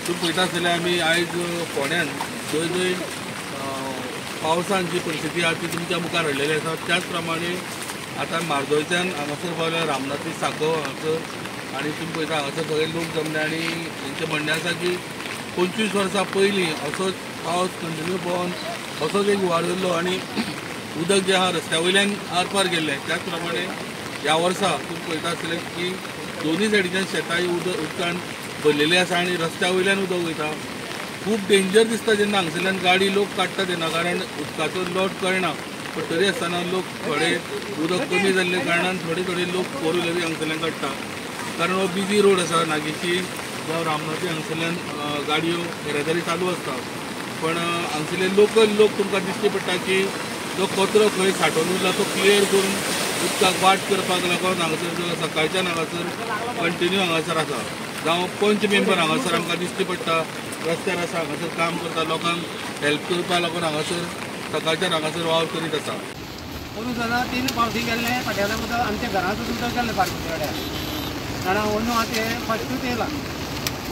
तूं पळयता आसतलें आमी आयज फोंड्यान जंय जंय पावसान जी परिस्थिती आसा ती तुमच्या मुखार हाडलेली आसा. त्याच प्रमाणे आतां म्हार्दोळच्यान हांगासर पावल्या रामनाथी साको हांगासर आनी तुमी पळयता हांगासर सगळे लोक जमले आनी तेंचें म्हणणें आसा की 25 वर्सां पयलीं असोच पावस कंटिन्यू पळोवन असोच एक हुंवार जाल्लो आनी उदक जें आहा रस्त्या वयल्यान आरपार गेल्लें. त्याच प्रमाणे ह्या वर्सा तुमी पळयता आसतले की दोनूय सायडीच्यान शेतां ही उदकान भरलेली आसा आनी रस्त्या वयल्यान उदक वयता. खूब डेंजर दिसता जेन्ना हांगसरल्यान गाडी लोक काडटा तेन्ना, कारण उदकाचो लोट कळना. पण तरी आसतना लोक थोडे उदक कमी जाल्ले कारणान थोडे थोडे लोक फोर व्हिलरी हांगसरल्यान काडटा, कारण हो बिजी रोड आसा. नागेशी जावं रामनाथी हांगसरल्यान गाडयो येरादारी चालू आसता, पण हांगसरले लोकल लोक तुमकां दिश्टी पडटा की जो कचरो खंय सांठोवन उरला तो क्लियर करून उदकाक वाट करपाक लागून हांगासर सकाळच्यान हांगासर कंटिन्यू हांगासर आसा. जावं पंच मेंबर हांगासर आमकां दिश्टी पडटा रस्त्यार आसा, हांगासर काम करता, लोकांक हेल्प करपाक लागून हांगासर सकाळच्यान हांगासर वावर करीत आसा. पोरूं जाल्यार 3 फावटी गेल्लें फाट्याल्यान उदक आमच्या घरांत उदक गेल्लें पार्कुच्या वाड्यार जाणा. अंदू आतां हें फस्टूच येयलां,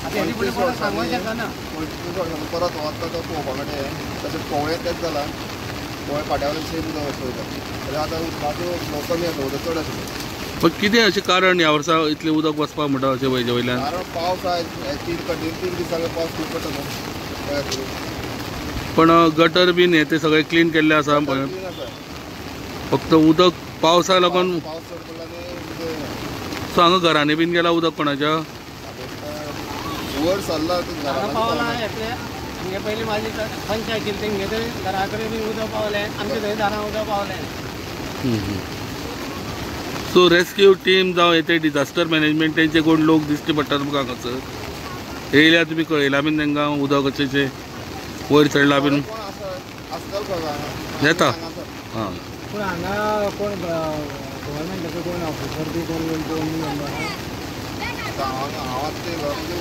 आतां हेजे फुडें कोणाक सांगूंक शकना. 25 वर्सांनी परत वता तो पळोवपा कडेन तशें कोवळें तेंच जालां. कोवळें फाट्या वयल्यान सेम उदक वयता. तरी आतां उदकाचो फ्लो कमी आसा, उदक चड आशिल्लें. पण कितें अशें कारण ह्या वर्सा इतलें उदक वचपाक म्हणटा अशें वयले वयल्यान? कारण पावस आयज 3 दिसांनी पावस खूब पडटा न्हू. पण गटर बीन हे ते सगळें क्लीन केल्लें आसा, फक्त उदक पावसा लागून. पावस चड पडला आनी सो हांगा घरांनी बीन गेला उदक कोणाच्या वर सरला पावला. आमगे पयलीं म्हाजी पंच आशिल्ली तेंगे तरी घरा कडेन बी उदक पावलें, आमच्या थंय दारां उदक पावलें. सो रेस्क्यू टीम जावं हे डिजास्टर मॅनेजमेंट तेंचे कोण लोक दिश्टी पडटा तुमकां हांगासर येयल्या तुमी कळयला बीन तांकां उदक अशें वयर चडला बीन येता? हां, पूण हांगा कोण गव्हर्मेंटाचो कोण ऑफिसर बी कोण येवन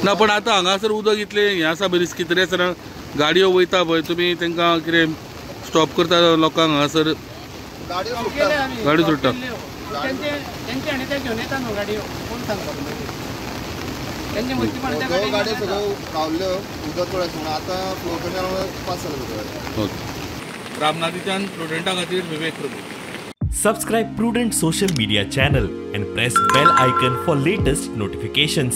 ना. पण आतां हांगासर उदक इतलें हें आसा रिस्की, तरी आसतना गाडयो वयता पळय तुमी तांकां कितें स्टॉप करता लोकांक हांगासर? गाडी सुट्टा तेंचे आनी ते घेवन येता न्हू गाडयो, कोण सांगता तेंचे मदीं गाडयो सगळ्यो रावल्ल्यो उदक चड आशिल्लें, आतां फ्लो कमी जाल्यार पास जालें. रामनाथीच्यान प्रुडंटा खातीर Vivek Prabhu. Subscribe Prudent social media channel and press bell icon for latest notifications.